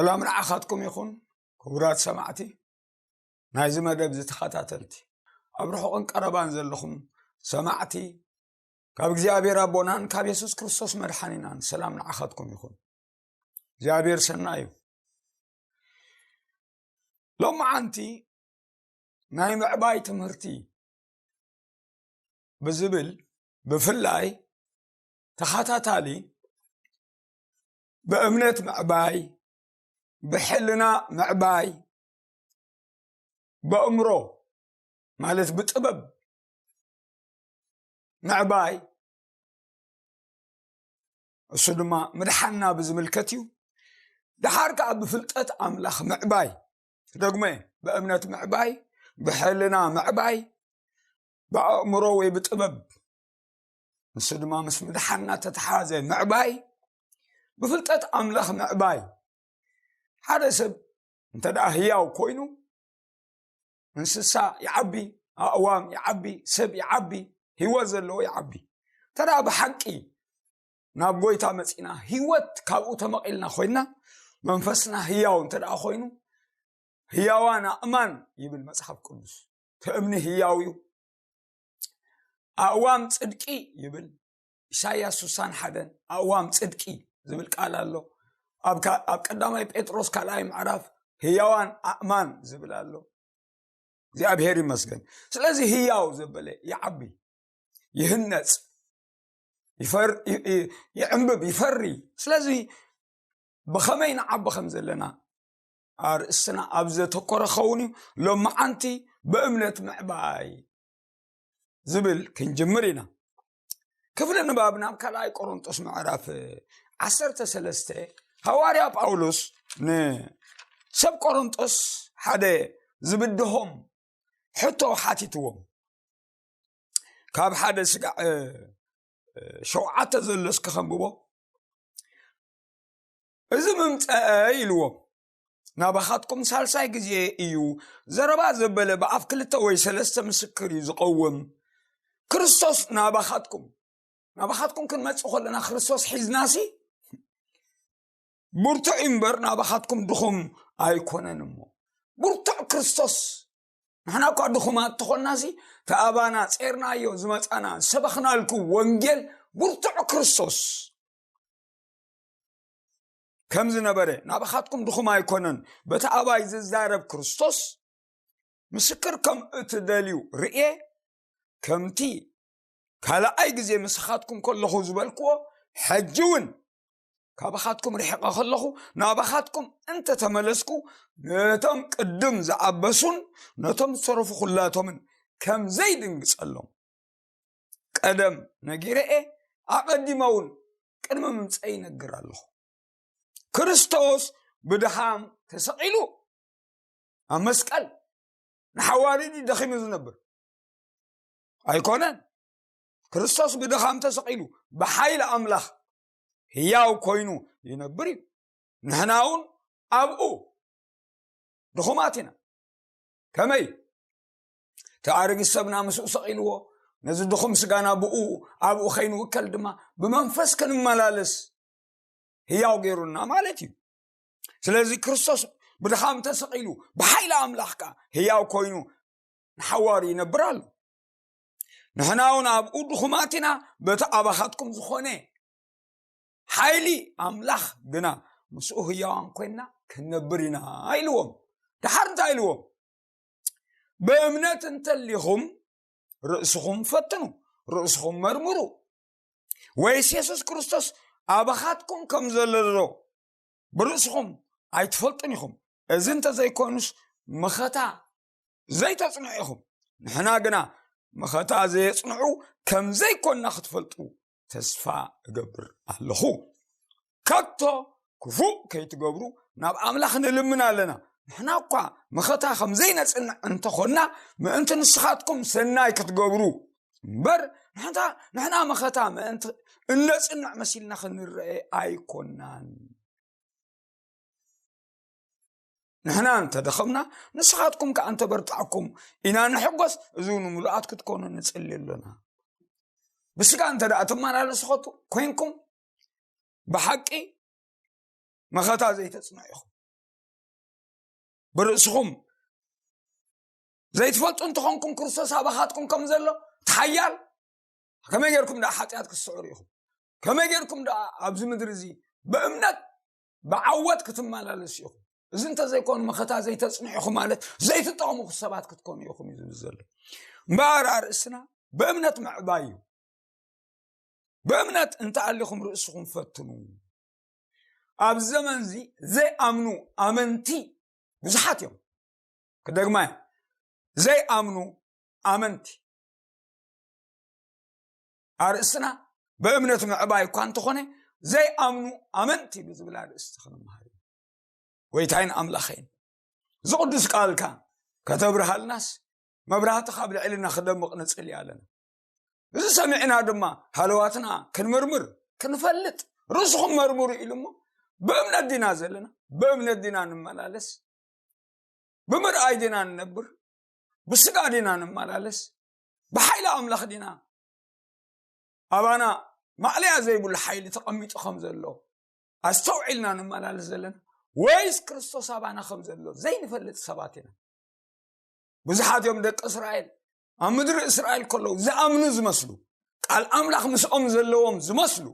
ሰላም ንዓኻትኩም ይኹን። ክቡራት ሰማዕቲ፣ ናይዚ መደብ እዚ ተኸታተልቲ፣ ኣብ ርሑቕን ቀረባን ዘለኹም ሰማዕቲ፣ ካብ እግዚኣብሔር ኣቦናን ካብ የሱስ ክርስቶስ መድሓኒናን ሰላም ንዓኻትኩም ይኹን። እግዚኣብሔር ሰናይ እዩ። ሎማዓንቲ ናይ ምዕባይ ትምህርቲ ብዝብል፣ ብፍላይ ተኸታታሊ ብእምነት ምዕባይ፣ ብሕልና ምዕባይ፣ ብእምሮ ማለት ብጥበብ ምዕባይ፣ እሱ ድማ ምድሓንና ብዝምልከት እዩ። ደሓር ከኣ ብፍልጠት ኣምላኽ ምዕባይ፣ ክደግሞ እየ፣ ብእምነት ምዕባይ፣ ብሕልና ምዕባይ፣ ብኣእምሮ ወይ ብጥበብ፣ ንሱ ድማ ምስ ምድሓንና ተተሓዘ ምዕባይ፣ ብፍልጠት ኣምላኽ ምዕባይ። ሓደ ሰብ እንተ ደኣ ህያው ኮይኑ፣ እንስሳ ይዓቢ፣ ኣእዋም ይዓቢ፣ ሰብ ይዓቢ፣ ህይወት ዘለዎ ይዓቢ። እንተ ደኣ ብሓቂ ናብ ጎይታ መጺና፣ ህይወት ካብኡ ተመቒልና ኮይና፣ መንፈስና ህያው እንተ ደኣ ኮይኑ፣ ህያዋን ኣእማን ይብል መጽሓፍ ቅዱስ። እቲ እምኒ ህያው እዩ። ኣእዋም ጽድቂ ይብል ኢሳይያስ ስሳን ሓደን፣ ኣእዋም ጽድቂ ዝብል ቃል ኣሎ። ኣብ ካ-፣ ኣብ ቀዳማይ ጴጥሮስ ካልኣይ ምዕራፍ ህያዋን ኣእማን ዝብል ኣሎ። እግዚኣብሔር ይመስገን። ስለዚ ህያው ዘበለ ይዓቢ፣ ይህነጽ፣ ይፈር-፣ ይ-፣ ይ-፣ ይዕንብብ፣ ይፈሪ። ስለዚ ብኸመይ ንዓቢ ከም ዘለና ኣርእስትና ኣብ ዘተኮረ ኸውን እዩ። ሎማዓንቲ ብእምነት ምዕባይ ዝብል ክንጅምር ኢና። ክፍሊ ንባብ ናብ ካልኣይ ቆሮንጦስ ምዕራፍ ዓሰርተ ሰለስተ፣ ሃዋርያ ጳውሎስ ንሰብ ቆሮንጦስ ሓደ ዝብድሆም ሕቶ ሓቲትዎም። ካብ ሓደ ስጋዕ፣ እ፣ እ፣ ሸውዓተ ዘሎ እስከ ከንብቦ። እዚ ምምጸአ ኢልዎም፣ ናባኻትኩም ሳልሳይ ግዜ እዩ። ዘረባ ዘበለ ብኣፍ ክልተ ወይ ሰለስተ ምስክር እዩ ዝቐውም። ክርስቶስ ናባኻትኩም፣ ናባኻትኩም ክንመጽእ ከለና ክርስቶስ ሒዝናሲ ብርቱዕ እዩ እምበር ናባኻትኩም ድኹም ኣይኮነን እሞ። ብርቱዕ ክርስቶስ፣ ንሕና እኳ ድኹማት ተኾንናሲ፣ ተኣባና ጼርናዮ ዝመጻና ዝሰበኽናልኩ ወንጌል ብርቱዕ ክርስቶስ ከም ዝነበረ ናባኻትኩም ድኹም ኣይኮነን። በቲ ኣባይ ዝዛረብ ክርስቶስ ምስክር ከም እትደልዩ ርእየ፣ ከምቲ ካልኣይ ግዜ ምሳኻትኩም ከለኹ ዝበልክዎ፣ ሕጂ እውን ካባኻትኩም ርሒቐ ከለኹ ናባኻትኩም እንተተመለስኩ፣ ነቶም ቅድም ዝኣበሱን ነቶም ዝተረፉ ኩላቶምን ከም ዘይድንግጸሎም ቀደም ነጊረ እየ። ኣቐዲመ እውን ቅድሚ ምምጸእ ይነግር ኣለኹ። ክርስቶስ ብድኻም ተሰቒሉ ኣብ መስቀል ንሓዋርድ ደኺሙ ዝነብር ኣይኮነን። ክርስቶስ ብድኻም ተሰቒሉ ብሓይሊ ኣምላኽ ህያው ኮይኑ ይነብር እዩ። ንሕና እውን ኣብኡ ድኹማት ኢና። ከመይ? እቲ ኣረጊት ሰብና ምስኡ ሰቒልዎ፣ ነዚ ድኹም ስጋና ብኡ ኣብኡ ከይንውከል ድማ ብመንፈስ ክንመላለስ ህያው ገይሩና ማለት እዩ። ስለዚ ክርስቶስ ብድኻም ተሰቒሉ ብሓይሊ ኣምላኽ ከኣ ህያው ኮይኑ ንሓዋሩ ይነብር ኣሎ። ንሕና እውን ኣብኡ ድኹማት ኢና፣ በቲ ኣባኻትኩም ዝኾነ ሓይሊ ኣምላኽ ግና ምስኡ ህያዋን ኮይንና ክንነብር ኢና ኢልዎም። ደሓር እንታይ ኢልዎም? ብእምነት እንተሊኹም ርእስኹም ፈትኑ፣ ርእስኹም መርምሩ። ወይስ የሱስ ክርስቶስ ኣባኻትኩም ከም ዘሎ ዶ ብርእስኹም ኣይትፈልጡን ኢኹም? እዚ እንተዘይኮይኑስ መኸታ ዘይተጽንዑ ኢኹም። ንሕና ግና መኸታ ዘየጽንዑ ከም ዘይኮንና ክትፈልጡ ተስፋ እገብር ኣለኹ። ከቶ ክፉእ ከይትገብሩ ናብ ኣምላኽ ንልምን ኣለና። ንሕና እኳ መኸታ ከም ዘይነጽንዕ እንተኾንና፣ ምእንቲ ንስኻትኩም ሰናይ ክትገብሩ እምበር፣ ንሕንታ-፣ ንሕና መኸታ ምእንቲ እነጽንዕ መሲልና ክንረአ ኣይኮናን። ንሕና እንተደኸምና፣ ንስኻትኩም ከኣ እንተበርታዕኩም ኢና ንሕጎስ፣ እዚ እውን ምሉኣት ክትኮኑ ንጽሊ ኣሎና። ብስጋ እንተ ደኣ ትመላለሱ ኸቱ-፣ ኮይንኩም፣ ብሓቂ መኸታ ዘይተጽንዑ ኢኹም። ብርእስኹም ዘይትፈልጡ እንተኾንኩም፣ ክርስቶስ ኣባኻትኩም ከም ዘሎ ተሓያል፣ ከመይ ጌርኩም ደኣ ሓጢኣት ክትስዕሩ ኢኹም? ከመይ ጌርኩም ደኣ ኣብዚ ምድሪ እዚ ብእምነት ብዓወት ክትመላለሱ ኢኹም? እዚ እንተዘይኮኑ፣ መኸታ ዘይተጽንዑ ኢኹም ማለት ዘይትጠቕሙ ሰባት ክትኮኑ ኢኹም እዩ ዝብል ዘሎ። እምበኣር ኣርእስና ብእምነት ምዕባይ እዩ። ብእምነት እንተኣሊኹም ርእስኹም ፈትኑ። ኣብ ዘመን እዚ ዘይኣምኑ ኣመንቲ ብዙሓት እዮም። ክደግማ እየ። ዘይኣምኑ ኣመንቲ። ኣርእስና ብእምነት ምዕባይ እኳ እንተኾነ፣ ዘይኣምኑ ኣመንቲ ብዝብል ኣርእስቲ ክንመሃር እዩ። ጎይታይን ኣምላኸይን፣ እዚ ቅዱስ ቃልካ ከተብርሃልናስ፣ መብራህቲ ካብ ልዕልና ክደምቕ ንጽሊ ኣለና። እዚ ሰሚዕና ድማ ሃለዋትና ክንምርምር፣ ክንፈልጥ፣ ርእስኹም መርምሩ ኢሉ እሞ፣ ብእምነት ዲና ዘለና? ብእምነት ዲና ንመላለስ? ብምርኣይ ዲና ንነብር? ብስጋ ዲና ንመላለስ? ብሓይሊ ኣምላኽ ዲና ኣባና ማዕለያ ዘይብሉ ሓይሊ ተቐሚጡ ከም ዘሎ ኣስተውዒልና ንመላለስ ዘለና? ወይስ ክርስቶስ ኣባና ከም ዘሎ ዘይንፈልጥ ሰባት ኢና? ብዙሓት እዮም ደቂ እስራኤል ኣብ ምድሪ እስራኤል ከለዉ ዝኣምኑ ዝመስሉ፣ ቃል ኣምላኽ ምስኦም ዘለዎም ዝመስሉ፣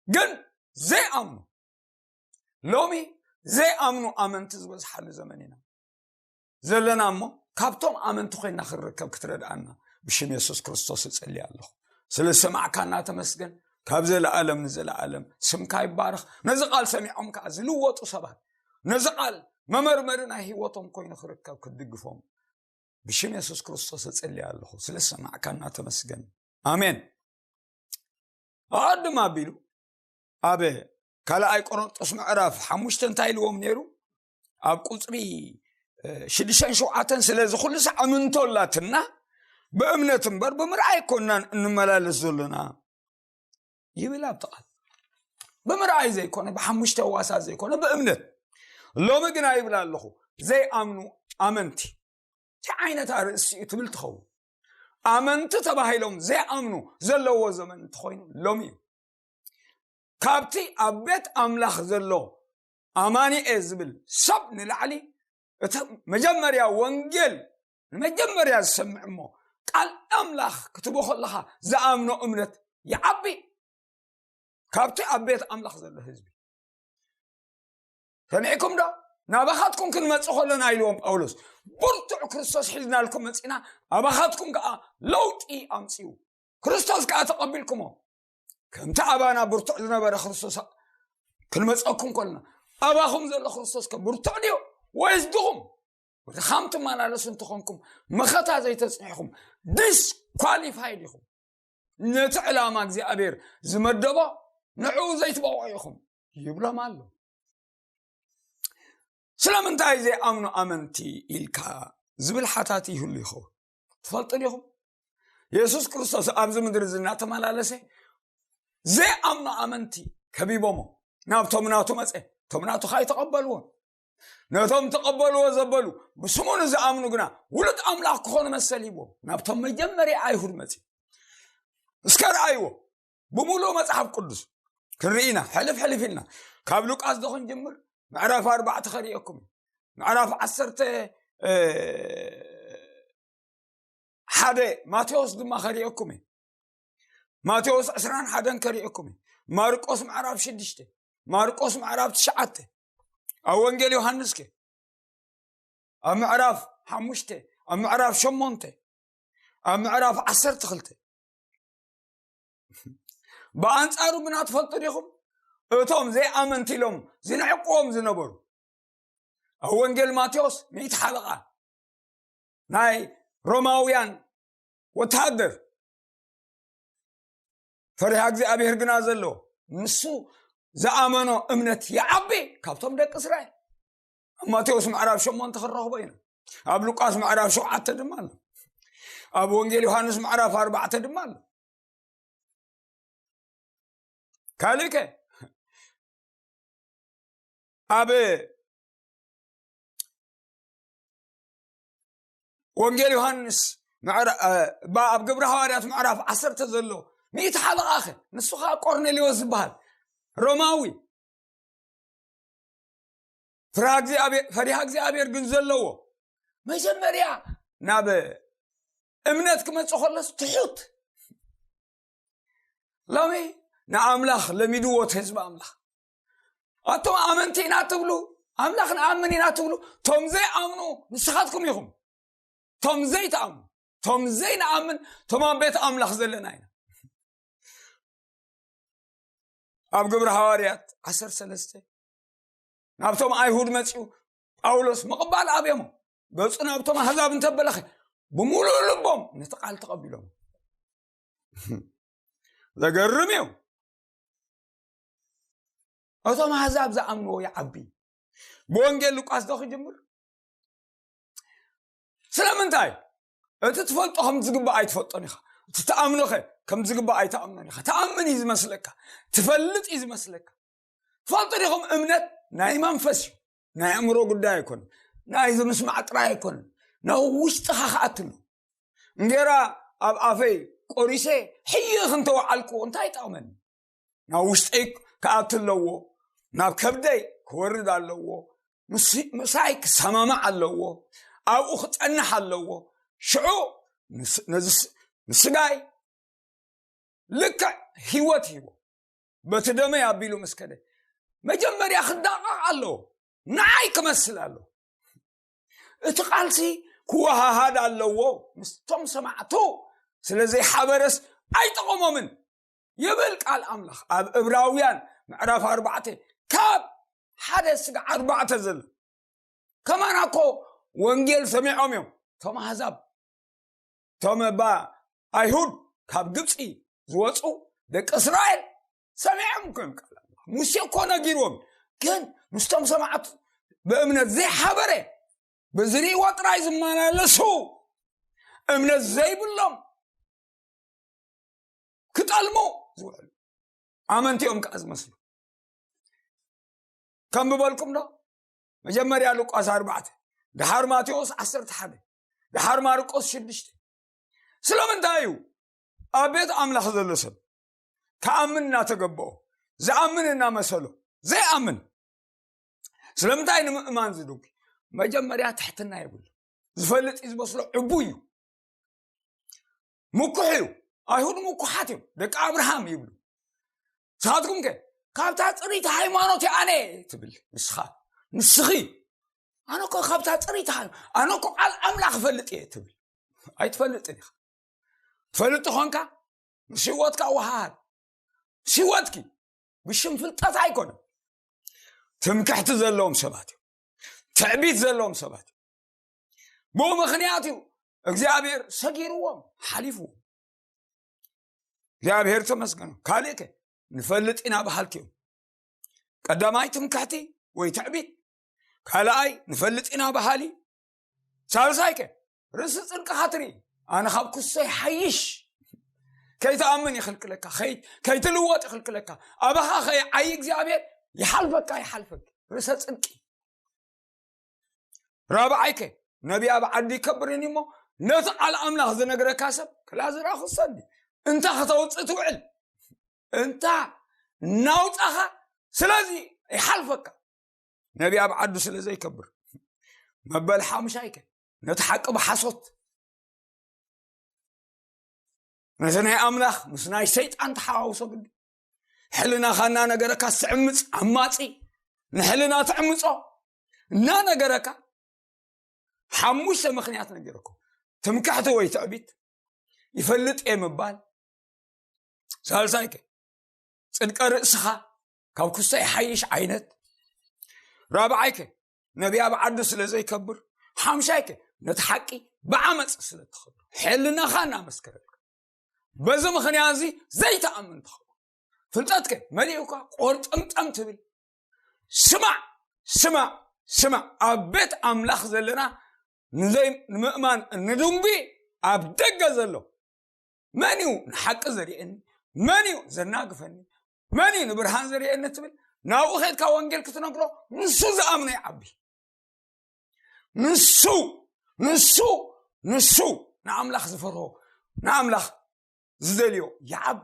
ግን ዘይኣምኑ። ሎሚ ዘይኣምኑ ኣመንቲ ዝበዝሓሉ ዘመን ኢና ዘለና እሞ፣ ካብቶም ኣመንቲ ኮይና ክንርከብ ክትረድኣና ብሽም የሱስ ክርስቶስ እጸሊ ኣለኹ። ስለ ዝሰማዕካና ተመስገን። ካብ ዘለኣለም ንዘለኣለም ስምካ ይባረኽ። ነዚ ቃል ሰሚዖም ከኣ ዝልወጡ ሰባት፣ ነዚ ቃል መመርመሪ ናይ ህይወቶም ኮይኑ ክርከብ ክትድግፎም ብሽም የሱስ ክርስቶስ እጸሊ ኣለኹ። ስለ ዝሰማዕካና ተመስገን። ኣሜን። ኣቐድም ኣቢሉ ኣብ ካልኣይ ቆሮንጦስ ምዕራፍ ሓሙሽተ እንታይ ኢልዎም ነይሩ? ኣብ ቁጽሪ፣ እ፣ ሽዱሽተን ሸውዓተን፣ "ስለዚ ኩሉ ሳዕ እምንቶ ኣላትና፣ ብእምነት እምበር ብምርኣይ ኣይኮናን እንመላለስ ዘሎና" ይብል ኣብቲ ቃል። ብምርኣይ ዘይኮነ፣ ብሓሙሽተ ህዋሳት ዘይኮነ፣ ብእምነት። ሎሚ ግና ይብል ኣለኹ፣ ዘይኣምኑ ኣመንቲ። እንታይ ዓይነት ኣርእስቲ እዩ ትብል ትኸውን? ኣመንቲ ተባሂሎም ዘይኣምኑ ዘለዎ ዘመን እንተኾይኑ ሎሚ እዩ። ካብቲ ኣብ ቤት ኣምላኽ ዘሎ ኣማኒኤ ዝብል ሰብ ንላዕሊ፣ እቲ መጀመርያ ወንጌል ንመጀመርያ ዝሰምዕ እሞ ቃል ኣምላኽ ክትቦ ከለኻ ዝኣምኖ እምነት ይዓቢ። ካብቲ ኣብ ቤት ኣምላኽ ዘሎ ህዝቢ ሰሚዕኩም ዶ? "ናባኻትኩም ክንመጽእ ከለና" ኢልዎም ጳውሎስ፣ "ብርቱዕ ክርስቶስ ሒዝናልኩም መጺና፣ ኣባኻትኩም ከኣ ለውጢ ኣምጺኡ። ክርስቶስ ከኣ ተቐቢልኩሞ። ከምቲ ኣባና ብርቱዕ ዝነበረ ክርስቶስ ክንመጸኩም ከለና፣ ኣባኹም ዘሎ ክርስቶስ ከ ብርቱዕ ድዩ ወይስ ድኹም? ብድኻም ትመላለሱ እንተኾንኩም፣ መኸታ ዘይተጽንዕኹም፣ ዲስኳሊፋይድ ኢኹም። ነቲ ዕላማ እግዚኣብሔር ዝመደቦ ንዕኡ ዘይትበቕዑ ኢኹም" ይብሎም ኣሎ። ስለምንታይ ዘይኣምኑ ኣመንቲ ኢልካ ዝብል ሓታት ይህሉ ይኸውን። ትፈልጡ ዲኹም? የሱስ ክርስቶስ ኣብዚ ምድሪ እዚ እናተመላለሰ ዘይኣምኑ ኣመንቲ ከቢቦሞ፣ ናብቶም ናቱ መጸ፣ እቶም ናቱ ከኣ ኣይተቐበልዎን። ነቶም ተቐበልዎ ዘበሉ፣ ብስሙ ንዝኣምኑ ግና ውሉድ ኣምላኽ ክኾኑ መሰል ሂብዎም። ናብቶም መጀመርያ ኣይሁድ መጺ። እስከ ረኣይዎ፣ ብምሉእ መጽሓፍ ቅዱስ ክንርኢ ኢና፣ ሕልፍ ሕልፍ ኢልና። ካብ ሉቃስ ዶ ክንጅምር? ምዕራፍ ኣርባዕተ ከርእየኩም እዩ። ምዕራፍ ዓሰርተ፣ እ፣ ሓደ ማቴዎስ ድማ ከርእየኩም እዩ። ማቴዎስ ዕስራን ሓደን ከርእየኩም እዩ። ማርቆስ ምዕራፍ ሽዱሽተ፣ ማርቆስ ምዕራፍ ትሽዓተ፣ ኣብ ወንጌል ዮሃንስ ከ ኣብ ምዕራፍ ሓሙሽተ፣ ኣብ ምዕራፍ ሸሞንተ፣ ኣብ ምዕራፍ ዓሰርተ ክልተ። ብኣንጻሩ ግና ትፈልጡ ዲኹም? እቶም ዘይኣመንቲ ኢሎም ዝንዕቅዎም ዝነበሩ፣ ኣብ ወንጌል ማቴዎስ ሚእቲ ሓለቓ ናይ ሮማውያን ወተሃደር፣ ፈሪሃ እግዚኣብሔር ግና ዘለዎ፣ ንሱ ዝኣመኖ እምነት ይዓቢ ካብቶም ደቂ እስራኤል። ኣብ ማቴዎስ ምዕራፍ ሸሞንተ ክንረኽቦ ኢና። ኣብ ሉቃስ ምዕራፍ ሸውዓተ ድማ ኣሎ። ኣብ ወንጌል ዮሃንስ ምዕራፍ ኣርባዕተ ድማ ኣሎ። ካልእ ከ? ኣብ ወንጌል ዮሃንስ ምዕራ-፣ እ፣ ባ-፣ ኣብ ግብሪ ሃዋርያት ምዕራፍ ዓሰርተ ዘሎ ሚእቲ ሓለቓ ከ? ንሱ ኸኣ ቆርኔሌዎስ ዝበሃል ሮማዊ። ፈሪሃ እግዚኣብሔር ግን ዘለዎ መጀመርያ ናብ እምነት ክመጽእ ከሎስ ትሑት። ሎሚ ንኣምላኽ ለሚድዎ እቲ ህዝቢ ኣምላኽ። ኣቶም ኣመንቲ ኢና ትብሉ፣ ኣምላኽ ንኣምን ኢና ትብሉ፣ ቶም ዘይኣምኑ ንስኻትኩም ኢኹም። ቶም ዘይትኣምኑ፣ ቶም ዘይንኣምን፣ ቶም ኣብ ቤት ኣምላኽ ዘለና ኢና። ኣብ ግብሪ ሃዋርያት ዓሰርተ ሰለስተ ናብቶም ኣይሁድ መጺኡ ጳውሎስ ምቕባል ኣብዮሞ ገጹ ናብቶም ኣህዛብ እንተበለኸ ብምሉእ ልቦም ነቲ ቃል ተቐቢሎም። ዘገርም እዩ። እቶም ኣህዛብ ዝኣምንዎ ይዓቢ። ብወንጌል ሉቃስ ዶ ክጅምር? ስለምንታይ? እቲ ትፈልጦ ከም ዝግባእ ኣይትፈልጦን ኢኻ። እቲ ትኣምኖኸ ከም ዝግባእ ኣይትኣምኖን ኢኻ። ትኣምን እዩ ዝመስለካ፣ ትፈልጥ እዩ ዝመስለካ። ትፈልጡ ዲኹም? እምነት ናይ መንፈስ እዩ፣ ናይ ኣእምሮ ጉዳይ ኣይኮነን፣ ናይ ዝምስማዕ ጥራይ ኣይኮነን፣ ናብ ውሽጥኻ ክኣትሉ። እንጌራ ኣብ ኣፈይ ቆሪሰ ሕይኽ እንተወዓልኩ እንታይ ይጠቕመኒ? ናብ ውሽጠይ ክኣቱ ኣለዎ፣ ናብ ከብደይ ክወርድ ኣለዎ፣ ምሳይ ክሰማማዕ ኣለዎ፣ ኣብኡ ክጸንሕ ኣለዎ። ሽዑ ንስጋይ ልክዕ ህይወት ሂቦ በቲ ደመይ ኣቢሉ ምስ ከደ መጀመርያ ክዳቐቕ ኣለዎ፣ ንዓይ ክመስል ኣለዎ። እቲ ቃልሲ ክወሃሃድ ኣለዎ ምስቶም ሰማዕቱ፣ ስለ ዘይሓበረስ ኣይጠቐሞምን ይብል ቃል ኣምላኽ ኣብ እብራውያን ምዕራፍ ኣርባዕተ ካብ ሓደ ስጋ ኣርባዕተ ዘሎ። ከማና እኮ ወንጌል ሰሚዖም እዮም እቶም ኣህዛብ፣ እቶም እባ ኣይሁድ ካብ ግብፂ ዝወፁ ደቂ እስራኤል ሰሚዖም እኮ እዮም ቃል ኣምላኽ። ሙሴ እኮ ነጊርዎም፣ ግን ምስቶም ሰማዕቱ ብእምነት ዘይሓበረ ብዝርእይዎ ጥራይ ዝመላለሱ እምነት ዘይብሎም ክጠልሙ ዝውዕሉ ኣመንቲኦም ከዓ ዝመስሉ። ከም ብበልኩም ዶ መጀመርያ ሉቃስ ኣርባዕተ፣ ደሓር ማቴዎስ ዓሰርተ ሓደ፣ ደሓር ማርቆስ ሽዱሽተ። ስለምንታይ እዩ ኣብ ቤት ኣምላኽ ዘሎ ሰብ ክኣምን እናተገበኦ ዝኣምን እናመሰሎ ዘይኣምን? ስለምንታይ ንምእማን ዝድንጉ? መጀመርያ ትሕትና የብሉ። ዝፈልጥ እዩ ዝመስሎ ዕቡ እዩ፣ ምኩሕ እዩ። ኣይሁድ ምኩሓት እዮም፣ ደቂ ኣብርሃም ይብሉ። ንስኻትኩም ከ ካብታ ፅሪት ሃይማኖት ኣነ ትብል ንስኻ፣ ንስኺ። ኣነ እኮ ካብታ ፅሪት ሃይማኖት፣ ኣነ እኮ ቃል ኣምላኽ እፈልጥ እየ ትብል። ኣይትፈልጥን ኢኻ። ትፈልጥ ኾንካ ምስ ህይወትካ ወሃሃድ። ምስ ህይወትኪ ብሽም ፍልጠት ኣይኮነን። ትምክሕቲ ዘለዎም ሰባት እዮም፣ ትዕቢት ዘለዎም ሰባት እዮም። ብኡ ምኽንያት እዩ እግዚኣብሔር ሰጊርዎም ሓሊፍዎም። እግዚኣብሔር ተመስገኑ። ካልእ ከ ንፈልጥ ኢና በሃልቲ እዮም። ቀዳማይ ትምክሕቲ ወይ ትዕቢት፣ ካልኣይ ንፈልጥ ኢና በሃሊ፣ ሳልሳይ ከ ርእሲ ጽድቅኻ ትርኢ። ኣነ ካብ ክሶ ይሓይሽ። ከይትኣምን ይኽልክለካ፣ ከይትልወጥ ይኽልክለካ። ኣባኻ ከይዓይ እግዚኣብሔር ይሓልፈካ፣ ይሓልፈክ። ርእሰ ጽድቂ። ራብዓይከ ነቢይ ኣብ ዓዲ ይከብርን እሞ ነቲ ቃል ኣምላኽ ዝነግረካ ሰብ ክላዝራ ክሰዲ እንታ ከተውፅእ ትውዕል እንታ ናውፃኻ። ስለዚ ይሓልፈካ ነቢይ ኣብ ዓዱ ስለ ዘይከብር። መበል ሓሙሻይከ ነቲ ሓቂ ብሓሶት ነቲ ናይ ኣምላኽ ምስ ናይ ሰይጣን ተሓዋውሶ ግዲ ሕልናኻ እናነገረካ ትዕምፅ ዓማፂ ንሕልና ትዕምፆ እናነገረካ ሓሙሽተ ምኽንያት ነገረኩም። ትምክሕቲ ወይ ትዕቢት፣ ይፈልጥ እየ ምባል፣ ሳልሳይከ ፅድቀ ርእስኻ ካብ ክስቶ ይሓይሽ ዓይነት፣ ራብዓይከ ነቢይ ኣብ ዓዱ ስለ ዘይከብር፣ ሓምሻይከ ነቲ ሓቂ ብዓመፅ ስለ ትኸብር ሕልናኻ እናመስከረልካ በዚ ምኽንያት እዚ ዘይትኣምን ትኸውን። ፍልጠትከ መሊኡካ ቆርጥምጠም ትብል። ስማዕ ስማዕ ስማዕ፣ ኣብ ቤት ኣምላኽ ዘለና ንምእማን ንድንጉ ኣብ ደገ ዘሎ መን እዩ ንሓቂ ዘርእየኒ? መን እዩ ዘናግፈኒ? መን እዩ ንብርሃን ዘርእየኒ ትብል ናብኡ ከድካ ወንጌል ክትነግሮ ንሱ ዝኣምኖ ይዓቢ። ንሱ ንሱ ንሱ ንኣምላኽ ዝፈርሆ ንኣምላኽ ዝደልዮ ይዓቢ።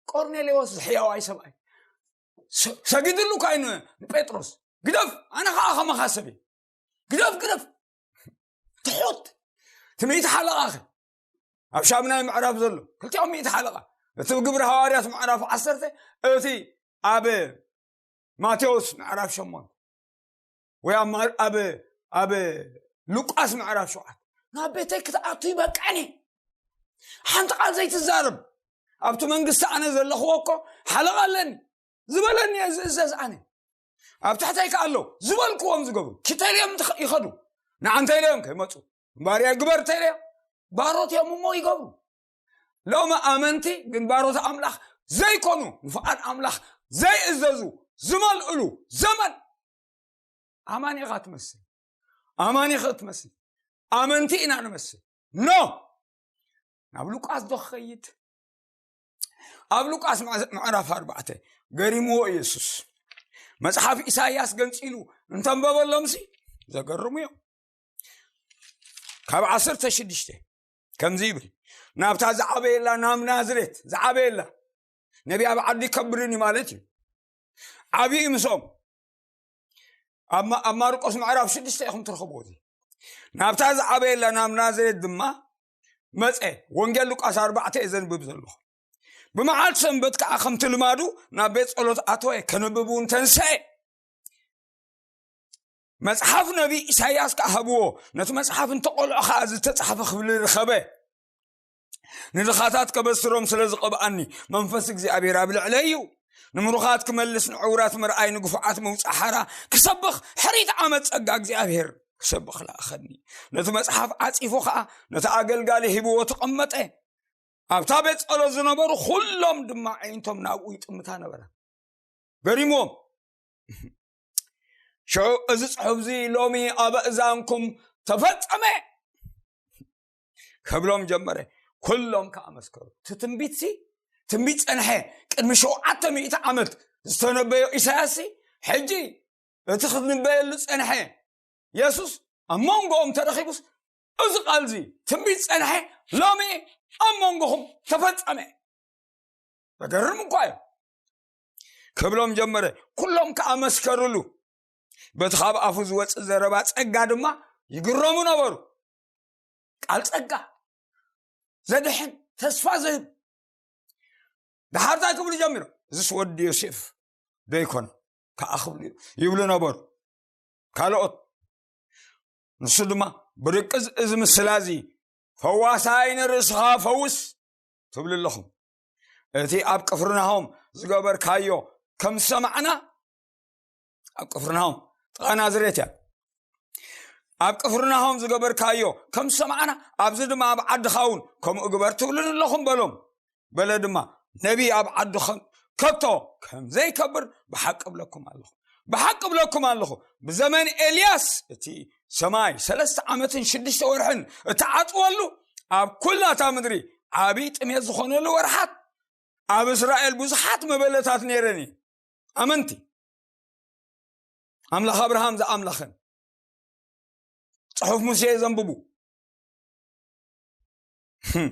ቆርኔሌዎስ ዝሕያዋይ ሰብኣይ ሰጊድሉ ካይ ንጴጥሮስ ግደፍ፣ ኣነ ከዓ ከማኻ ሰብ እየ። ግደፍ፣ ግደፍ። ትሑት። እቲ ሚእቲ ሓለቓ ኸ? ኣብ ሻምናይ ምዕራፍ ዘሎ ክልቲኦም ሚእቲ ሓለቓ። እቲ ግብሪ ሃዋርያት ምዕራፍ ዓሰርተ፣ እቲ ኣብ ማቴዎስ ምዕራፍ ሸሞንተ፣ ወይ ኣብ ማር-፣ ኣብ፣ ኣብ ሉቃስ ምዕራፍ ሸውዓተ። ናብ ቤተይ ክትኣቱ ይበቃኒ። ሓንቲ ቃል ዘይትዛረብ። ኣብቲ መንግስቲ ኣነ ዘለኽዎ እኮ ሓለቓ ኣለኒ። ዝበለኒ እየ ዝእዘዝ ኣነ። ኣብ ትሕተይ ከ ኣለዉ ዝበልክዎም ዝገብሩ። ኪተልዮም ትኸ-፣ ይኸዱ። ንዓንተ ኢለዮም ከይመፁ። እምባርያ ግበር ተልዮ። ባሮት እዮም እሞ ይገብሩ። ሎሚ ኣመንቲ ግን ባሮት ኣምላኽ ዘይኮኑ፣ ንፍቓድ ኣምላኽ ዘይእዘዙ ዝመልእሉ ዘመን። ኣማኒ ኢኻ ትመስል። ኣማኒ ኢኻ ትመስል። ኣመንቲ ኢና ንመስል። ኖ! ናብ ሉቃስ ዶ ክኸይድ? ኣብ ሉቃስ ምዕ-፣ ምዕራፍ ኣርባዕተ ገሪምዎ ኢየሱስ። መጽሓፍ ኢሳይያስ ገንጺሉ እንተንበበሎምሲ ዘገርሙ እዮም። ካብ ዓሰርተ ሽዱሽተ ከምዚ ይብል፣ ናብታ ዝዓበየላ ናብ ናዝሬት ዝዓበየላ፣ ነቢ ኣብ ዓዲ ይከብርን እዩ ማለት እዩ። ዓብዩ እዩ ምስኦም። ኣብ ማ-፣ ኣብ ማርቆስ ምዕራፍ ሽዱሽተ ኢኹም ትረኽብዎ እዚ። ናብታ ዝዓበየላ ናብ ናዝሬት ድማ መጸ። ወንጌል ሉቃስ ኣርባዕተ እየ ዘንብብ ዘለኹ። ብመዓልቲ ሰንበት ከዓ ከምቲ ልማዱ ናብ ቤት ጸሎት ኣተወ፣ ከንብብ እውን ተንስአ። መጽሓፍ ነቢ ኢሳይያስ ከዓ ሃብዎ። ነቲ መጽሓፍ እንተቆልዖ ከዓ ዝተጻሕፈ ክፍሊ ርኸበ። ንድኻታት ከበስሮም ስለ ዝቐብኣኒ፣ መንፈስ እግዚኣብሔር ኣብ ልዕለይ እዩ። ንምሩኻት ክመልስ፣ ንዕውራት ምርኣይ፣ ንግፉዓት ምውጻእ ሓራ ክሰብኽ፣ ሕሪት ዓመት ጸጋ እግዚኣብሔር ክሰብኽ ለኣኸኒ። ነቲ መጽሓፍ ዓጺፉ ኸኣ ነቲ ኣገልጋሊ ሂብዎ ተቐመጠ። ኣብታ ቤት ጸሎት ዝነበሩ ኹሎም ድማ ኣዒንቶም ናብኡ ይጥምታ ነበራ። ገሪምዎም። ሽዑ፣ "እዚ ጽሑፍዚ ሎሚ ኣብ ኣእዛንኩም ተፈጸመ" ክብሎም ጀመረ። ኩሎም ከኣ መስከሩ። እቲ ትንቢትሲ፣ ትንቢት ጸንሐ፣ ቅድሚ ሸውዓተ ሚእቲ ዓመት ዝተነበዮ ኢሳያስሲ፣ ሕጂ እቲ ክትንበየሉ ጸንሐ የሱስ ኣብ መንጎኦም ተረኺቡስ፣ እዚ ቃልዚ ትንቢት ጸንሐ፣ ሎሚ ኣብ መንጎኹም ተፈጸመ። ዘገርም እኳ እዩ። ክብሎም ጀመረ። ኩሎም ከኣ መስከሩሉ። በቲ ካብ ኣፉ ዝወጽእ ዘረባ ጸጋ ድማ ይግረሙ ነበሩ። ቃል ጸጋ፣ ዘድሕን፣ ተስፋ ዝህብ። ደሓር እንታይ ክብሉ ጀሚሮም? "እዚስ ወዲ ዮሴፍ ዶ ይኮነ?" ከኣ ክብሉ ይብሉ ነበሩ። ካልኦት፣ ንሱ ድማ፣ "ብርቂ እዚ ምስላ እዚ፣ ፈዋሳይ ንርእስኻ ፈውስ ትብሉ ኣለኹም። እቲ ኣብ ቅፍርናሆም ዝገበርካዮ ከም ዝሰማዕና"፣ ኣብ ቅፍርናሆም፣ ጥቓ ናዝሬት እያ። "ኣብ ቅፍርናሆም ዝገበርካዮ ከም ዝሰማዕና፣ ኣብዚ ድማ ኣብ ዓድኻ እውን ከምኡ ግበር ትብሉኒ ኣለኹም" በሎም። በለ ድማ፣ "ነቢይ ኣብ ዓዱ ከም-፣ ከቶ ከም ዘይከብር ብሓቂ እብለኩም ኣለኹ። ብሓቂ እብለኩም ኣለኹ፣ ብዘመን ኤልያስ እቲ ሰማይ ሰለስተ ዓመትን ሽዱሽተ ወርሕን እተዓጽወሉ፣ ኣብ ኩላታ ምድሪ ዓብዪ ጥሜት ዝኾነሉ ወርሓት፣ ኣብ እስራኤል ብዙሓት መበለታት ነይረን እየን።" ኣመንቲ፣ ኣምላኽ ኣብርሃም ዝኣምላኽን ጽሑፍ ሙሴ ዘንብቡ። ህም።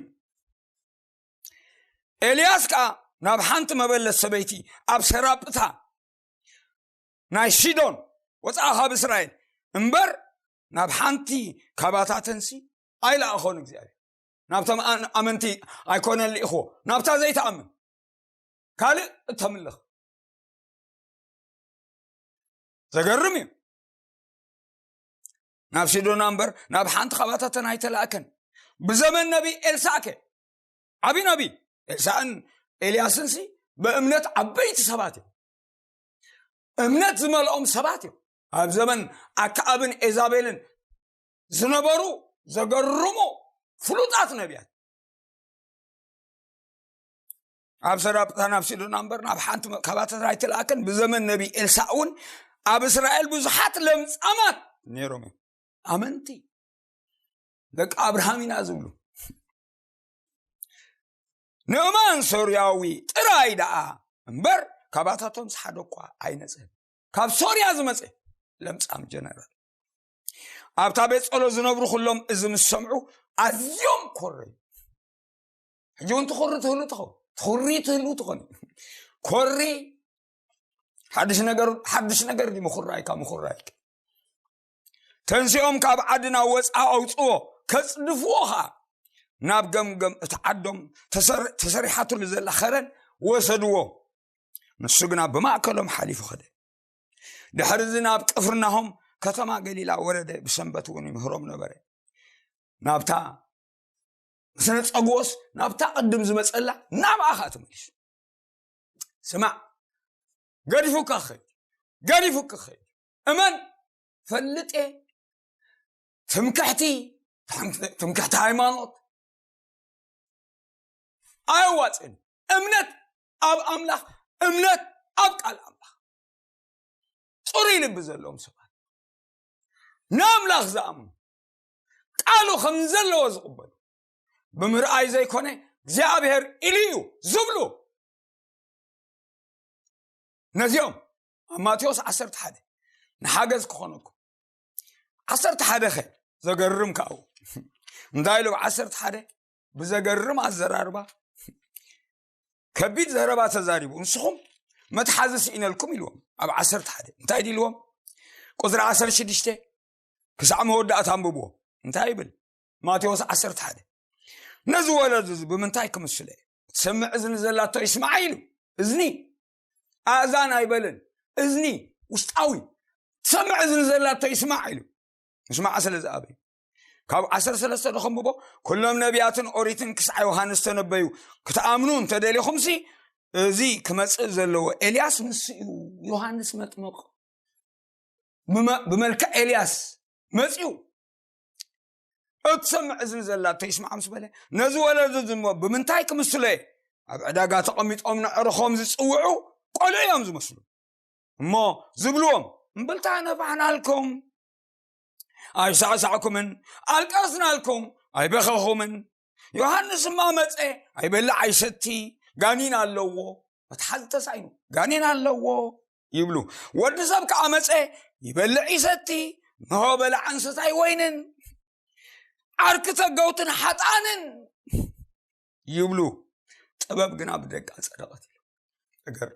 ኤልያስ ከኣ ናብ ሓንቲ መበለት ሰበይቲ ኣብ ሰራጵታ ናይ ሲዶን ወጻኣ ካብ እስራኤል እምበር፣ ናብ ሓንቲ ካባታተንሲ ኣይለኣኾን እግዚኣብሔር። ናብቶም ኣን-፣ ኣመንቲ ኣይኮነን ልኢኽዎ፣ ናብታ ዘይትኣምን ካልእ እተምልኽ። ዘገርም እዩ። ናብ ሲዶና እምበር ናብ ሓንቲ ካባታተን ኣይተላእከን። ብዘመን ነቢ ኤልሳዕ ከ? ዓቢ ነቢ። ኤልሳዕን ኤልያስንሲ ብእምነት ዓበይቲ ሰባት እዮም። እምነት ዝመልኦም ሰባት እዮም። ኣብ ዘመን ኣክዓብን ኤዛቤልን ዝነበሩ ዘገርሙ ፍሉጣት ነቢያት። ኣብ ሰራጵታ ናብ ሲዶና እምበር ናብ ሓንቲ ካባታተን ኣይተላእከን። ብዘመን ነቢ ኤልሳዕ እውን ኣብ እስራኤል ብዙሓት ለምጻማት ነይሮም እዮም። ኣመንቲ ደቂ ኣብርሃም ኢና ዝብሉ። ንእማን ሶርያዊ ጥራይ ደኣ እምበር ካባታቶም ሓደ እኳ ኣይነጸን። ካብ ሶርያ ዝመጸ ለምጻም ጀነራል። ኣብታ ቤት ጸሎት ዝነብሩ ኩሎም እዚ ምስ ሰምዑ ኣዝዮም ኮረዩ። ሕጂ እውን ትኹሪ ትህሉ ትኸውን፣ ትኹሪ ትህሉ ትኾን። ኮሪ ሓድሽ ነገር ሓድሽ ነገር ድዩ ምኹራይካ ምኹራይክ? ተንሲኦም ካብ ዓዲ ናብ ወፃኢ ኣውፅዎ፣ ከፅድፍዎ ኸዓ ናብ ገምገም እቲ ዓዶም ተሰር- ተሰሪሓትሉ ዘላ ኸረን ወሰድዎ። ንሱ ግና ብማእከሎም ሓሊፉ ኸደ። ድሕሪ እዚ ናብ ቅፍርናሆም ከተማ ገሊላ ወረደ፣ ብሰንበት እውን ይምህሮም ነበረ። ናብታ ስነ ጸግቦስ ናብታ ቅድም ዝመጸላ ናብኣ ኸዓ ተመሊሱ። ስማዕ፣ ገዲፉካ ኸይድ፣ ገዲፉካ ኸይድ። እመን፣ ፈልጥ እየ። ትምክሕቲ ትምክሕቲ ሃይማኖት ኣየዋፅን። እምነት ኣብ ኣምላኽ፣ እምነት ኣብ ቃል ኣምላኽ። ፅሩይ ልቢ ዘለዎም ሰባት፣ ንኣምላኽ ዝኣምኑ፣ ቃሉ ከም ዘለዎ ዝቕበሉ፣ ብምርኣይ ዘይኮነ እግዚኣብሔር ኢሉ እዩ ዝብሉ፣ ነዚኦም ኣብ ማቴዎስ ዓሰርተ ሓደ ንሓገዝ ክኾነኩም። ዓሰርተ ሓደ ኸ ዘገርም ከኣው እንታይ ኢሉ? ብ ዓሰርተ ሓደ ብዘገርም ኣዘራርባ ከቢድ ዘረባ ተዛሪቡ፣ ንስኹም መትሓዚ ስኢነልኩም ኢልዎም። ኣብ ዓሰርተ ሓደ እንታይ ድልዎም? ቁፅሪ ዓሰርተ ሽዱሽተ ክሳዕ መወዳእታ ኣንብብዎ። እንታይ ይብል? ማቴዎስ ዓሰርተ ሓደ፣ ነዚ ወለድ እዚ ብምንታይ ክምስሎ እየ? ትሰምዕ እዝኒ ዘላቶ ይስማዓ ኢሉ። እዝኒ፣ ኣእዛን ኣይበለን፣ እዝኒ ውሽጣዊ፣ ትሰምዕ እዝኒ ዘላቶ ይስማዕ ኢሉ። ምስማዕ ስለ ዝኣበዩ፣ ካብ ዓሰርተ ሰለስተ ዶ ከንብቦ? ኩሎም ነቢያትን ኦሪትን ክሳዕ ዮሃንስ ተነበዩ። ክትኣምኑ እንተደሊኹምሲ፣ እዚ ክመጽእ ዘለዎ ኤልያስ ንሱ እዩ። ዮሃንስ መጥምቕ ብመ- ብመልክዕ ኤልያስ መጺኡ። እትሰምዕ እዝኒ ዘላቶ ይስማዕ ምስ በለ፣ ነዚ ወለዲ እዚ እሞ ብምንታይ ክምስሎ እየ? ኣብ ዕዳጋ ተቐሚጦም ነዕርኾም ዝጽውዑ ቆልዑ እዮም ዝመስሉ። እሞ ዝብልዎም፣ እምብልታ ነፋሕናልኩም፣ ኣይሳዕሳዕኩምን፣ ኣልቀስናልኩም፣ ኣይበኸኹምን። ዮሃንስ እማ መጸ፣ ኣይበልዕ ኣይሰቲ፣ ጋኒን ኣለዎ። መትሓዚ ተሳኢኑ፣ ጋኔን ኣለዎ ይብሉ። ወዲ ሰብ ከዓ መጸ፣ ይበልዕ ይሰቲ፣ ንሆ በላዕን ሰታይ ወይንን፣ ዓርኪ ተገውትን ሓጣንን ይብሉ። ጥበብ ግና ብደቃ ጸደቐት ኢሉ። እገር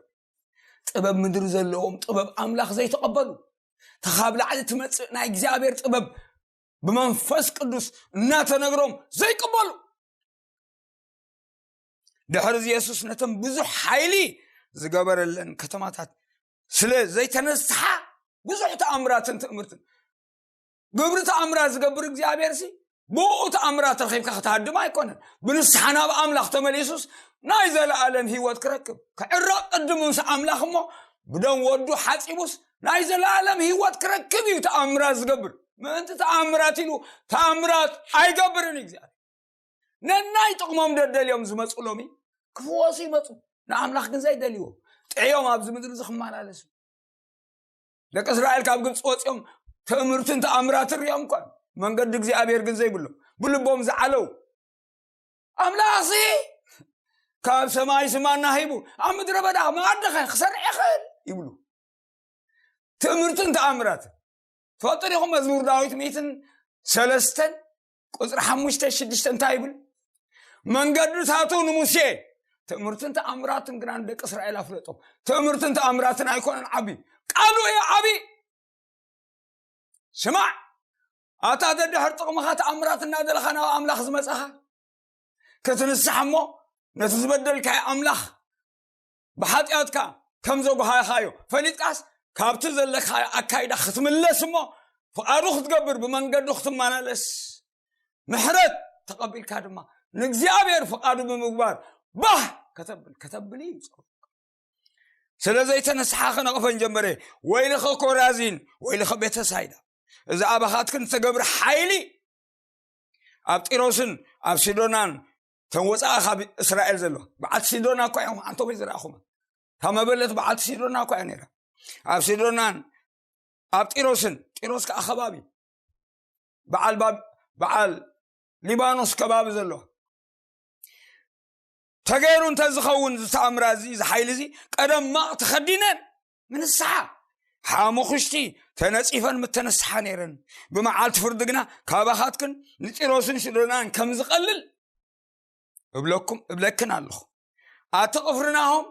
ጥበብ ምድሪ ዘለዎም ጥበብ ኣምላኽ ዘይተቐበሉ፣ ተኻብ ላዕሊ ትመጽእ ናይ እግዚኣብሔር ጥበብ ብመንፈስ ቅዱስ እናተነግሮም ዘይቅበሉ፣ ድሕሪ እዚ የሱስ ነተን ብዙሕ ሓይሊ ዝገበረለን ከተማታት ስለ ዘይተነስሓ፣ ብዙሕ ተኣምራትን ትእምርትን፣ ግብሪ ተኣምራት ዝገብር እግዚኣብሔር ሲ ብኡ ተኣምራት ረኺብካ ክትሃድም ኣይኮነን። ብንስሓ ናብ ኣምላኽ ተመሊሱስ ናይ ዘለኣለም ህይወት ክረክብ፣ ክዕረቕ ቅድም ምስ ኣምላኽ እሞ ብደም ወዱ ሓጺቡስ ናይ ዘለኣለም ህይወት ክረክብ እዩ ተኣምራት ዝገብር። ምእንቲ ተኣምራት ኢሉ ተኣምራት ኣይገብርን እግዚኣብሔር። ነናይ ጥቕሞም ደደልዮም ዝመፁ ሎሚ ክፍወሱ ይመፁ፣ ንኣምላኽ ግን ዘይደልይዎ ጥዕዮም ኣብዚ ምድሪ እዚ ክመላለሱ። ደቂ እስራኤል ካብ ግብፂ ወፂኦም ትእምርትን ተኣምራትን ሪኦም እኳ መንገዲ እግዚኣብሔር ግን ዘይብሎም፣ ብልቦም ዝዓለው ኣምላኽሲ ካብ ሰማይ ስማና ሂቡ ኣብ ምድረ በዳ መኣድኸ ክሰርዕ ይኽእል ይብሉ። ትእምርትን ተኣምራትን ትፈልጡ ዲኹም? መዝሙር ዳዊት ሚእትን ሰለስተን ቁፅሪ ሓሙሽተ ሽዱሽተ እንታይ ይብል? መንገድታቱ ንሙሴ፣ ትእምርትን ተኣምራትን ግና ንደቂ እስራኤል ኣፍለጦም። ትእምርትን ተኣምራትን ኣይኮነን ዓቢ፣ ቃሉ እዩ ዓቢ። ስማዕ፣ ኣታ ደድሕር ጥቕምኻ ተኣምራት እናደለኻ ናብ ኣምላኽ ዝመጻኻ፣ ክትንስሕ እሞ ነቲ ዝበደልካዮ ኣምላኽ ብሓጢኣትካ ከም ዘጓሃኻዮ ፈሊጥካስ፣ ካብቲ ዘለካዮ ኣካይዳ ክትምለስ እሞ ፍቓዱ ክትገብር ብመንገዱ ክትመላለስ፣ ምሕረት ተቐቢልካ ድማ ንእግዚኣብሔር ፍቓዱ ብምግባር ባህ ከተብል ከተብል እዩ ጸሎት። ስለ ዘይተነስሓ ክነቕፈን ጀመረ። ወይልኸ ኮራዚን፣ ወይልኸ ቤተሳይዳ፣ እዚ ኣባኻትክን ዝተገብረ ሓይሊ ኣብ ጢሮስን ኣብ ሲዶናን፣ ተን ወፃኢ ካብ እስራኤል ዘሎ በዓልቲ ሲዶና እኳ እዮም። ኣንቶም ዝረኣኹም፣ እታ መበለት በዓልቲ ሲዶና እኳ እያ ነይራ። ኣብ ሲዶናን ኣብ ጢሮስን፣ ጢሮስ ከዓ ከባቢ በዓል ባብ- በዓል ሊባኖስ ከባቢ ዘሎ ተገይሩ እንተዝኸውን ዝተኣምራ እዚ፣ እዚ ሓይሊ እዚ ቀደም ማቕ ተኸዲነን ምንስሓ ሓሙኽሽቲ ተነጺፈን ምተነስሓ ነይረን። ብመዓልቲ ፍርዲ ግና ካባኻትክን ንጢሮስን ሽዶናን ከም ዝቐልል እብለኩም እብለክን ኣለኹ። ኣቲ ቅፍርናሆም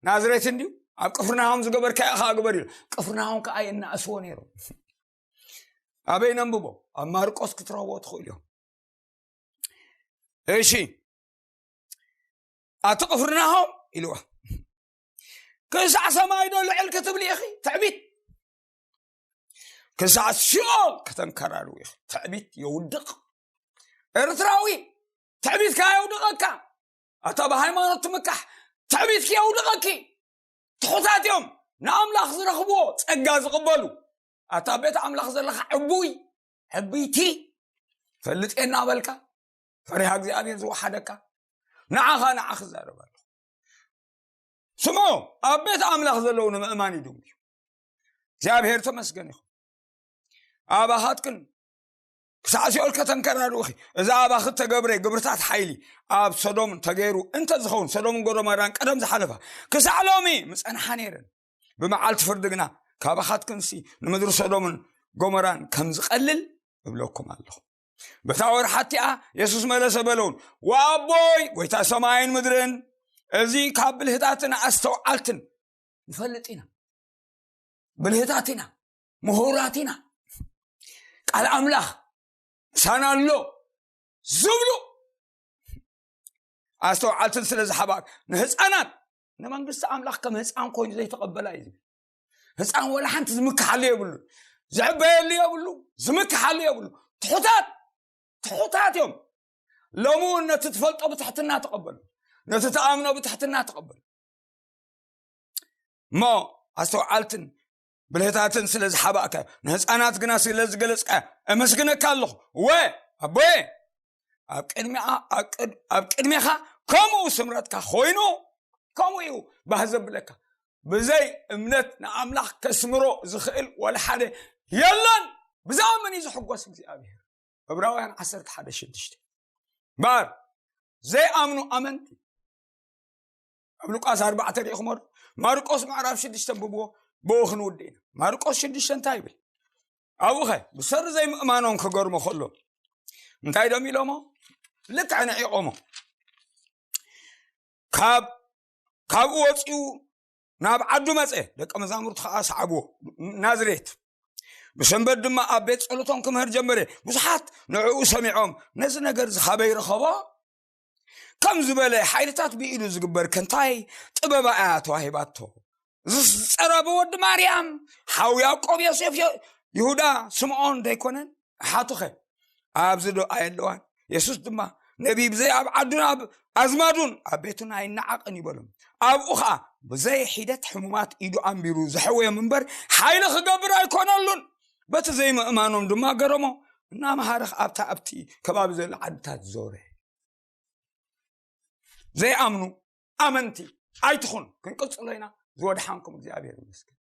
ናዝሬት እንድዩ፣ ኣብ ቅፍርናሆም ዝገበርካዮ ኢኻ ግበር ኢሉ። ቅፍርናሆም ከኣ የናእስዎ ነይሮም። ኣበይ ነንብቦ? ኣብ ማርቆስ ክትረኽቦ ትኽእሉ እዮም። እሺ፣ ኣቲ ቅፍርናሆም ኢልዋ፣ ክሳዕ ሰማይ ዶ ልዕል ክትብሊ ኢኺ? ትዕቢት። ክሳዕ ሲኦል ከተንከራርዊ ኢኺ? ትዕቢት የውድቕ። ኤርትራዊ፣ ትዕቢትካ የውድቐካ። ኣታ ብሃይማኖት ትምካሕ፣ ትዕቢትኪ የውድቐኪ። ትሑታት እዮም ንኣምላኽ ዝረኽብዎ ጸጋ ዝቕበሉ። ኣታ ቤት ኣምላኽ ዘለኻ ዕቡይ፣ ዕብይቲ፣ ፈልጥ እናበልካ፣ ፈሪሃ እግዚኣብሔር ዝወሓደካ፣ ንዓኻ ንዓኺ ክዛረብ ኣለኹ። ስምዑ፣ ኣብ ቤት ኣምላኽ ዘለዉ ንምእማን ይድንጉ። እግዚኣብሔር ተመስገን ይኹን። ኣባኻትክን ክሳዕ ሲኦል ከተንከራርውኺ። እዛ ኣባኺ ተገብረ ግብርታት ሓይሊ ኣብ ሰዶም ተገይሩ እንተ ዝኸውን፣ ሰዶምን ጎዶመራን ቀደም ዝሓለፋ ክሳዕ ሎሚ ምጸንሓ ነይረን። ብመዓልቲ ፍርዲ ግና ካባኻትክንሲ ንምድሪ ሰዶምን ጎመራን ከም ዝቐልል እብለኩም ኣለኹ። በታ ወርሓ እቲኣ የሱስ መለሰ በለውን፣ "ወኣቦይ፣ ጐይታ ሰማይን ምድርን፣ እዚ ካብ ብልህታትን ኣስተውዓልትን ንፈልጥ ኢና፣ ብልህታት ኢና፣ ምሁራት ኢና፣ ቃል ኣምላኽ ምሳና ኣሎ" ዝብሉ ኣስተውዓልትን ስለ ዝሓባእ፣ ንህፃናት ንመንግስቲ ኣምላኽ ከም ህፃን ኮይኑ ዘይተቐበላ እዩ ዝብል። ህፃን ወላ ሓንቲ ዝምክሓሉ የብሉ፣ ዝዕበየሉ የብሉ፣ ዝምክሓሉ የብሉ። ትሑታት፣ ትሑታት እዮም። ሎሚ እውን ነቲ ትፈልጦ ብትሕትና ተቐበሉ፣ ነቲ ትኣምኖ ብትሕትና ተቐበሉ። እሞ ኣስተውዓልትን ብልህታትን ስለ ዝሓባእካ፣ ንህፃናት ግና ስለ ዝገለፅካ እመስግነካ ኣለኹ። ወ ኣቦየ፣ ኣብ ቅድሚኣ፣ ኣብ ቅድ-፣ ኣብ ቅድሜኻ ከምኡ ስምረትካ ኮይኑ፣ ከምኡ እዩ ባህ ዘብለካ። ብዘይ እምነት ንኣምላኽ ከስምሮ ዝኽእል ወላ ሓደ የለን። ብዛዕባ መን እዩ ዝሕጎስ እግዚኣብሔር? ዕብራውያን ዓሰርተ ሓደ ሽዱሽተ። እምበኣር ዘይኣምኑ ኣመንቲ፣ ኣብ ሉቃስ ኣርባዕተ ርኢኹሞ ዶ? ማርቆስ ምዕራፍ ሽዱሽተ፣ ብብዎ ብኡ ክንውድእ ኢና። ማርቆስ ሽዱሽተ እንታይ ይብል? ኣብኡኸ ብሰሪ ዘይምእማኖም ክገርሞ ከሎ እንታይ ደም ኢሎሞ? ልክዕ ንዒቖሞ። ካብ፣ ካብኡ ወፂኡ ናብ ዓዱ መፀ፣ ደቀ መዛሙርቱ ከዓ ሰዓብዎ። ናዝሬት። ብሰንበት ድማ ኣብ ቤት ጸሎቶም ክምህር ጀመረ። ብዙሓት ንዕኡ ሰሚዖም፣ "ነዚ ነገር እዚ ካበይ ረኸቦ? ከም ዝበለ ሓይልታት ብኢዱ ዝግበር ከ እንታይ ጥበባ እያ ተዋሂባቶ? እዚ ዝጸረበ ወዲ ማርያም፣ ሓው ያዕቆብ፣ ዮሴፍ፣ ዮ-፣ ይሁዳ፣ ስምዖን ደይኮነን?" ኣሓቱኸ ኣብዚ ዶ ኣየለዋን? የሱስ ድማ፣ "ነቢይ ብዘይ ኣብ ዓዱን ኣብ ኣዝማዱን ኣብ ቤቱን ኣይነዓቕን" ይበሎም። ኣብኡ ኸኣ ብዘይ ሒደት ሕሙማት ኢዱ ኣንቢሩ ዘሕወዮም እምበር፣ ሓይሊ ክገብር ኣይኮነሉን። በቲ ዘይምእማኖም ድማ ገረሞ። እናመሃረ ኸኣ ኣብታ፣ ኣብቲ ከባቢ ዘሎ ዓድታት ዞረ። ዘይኣምኑ ኣመንቲ ኣይትኹን። ክንቅጽሎ ኢና። ዝወድሓንኩም እግዚኣብሔር ይመስገን።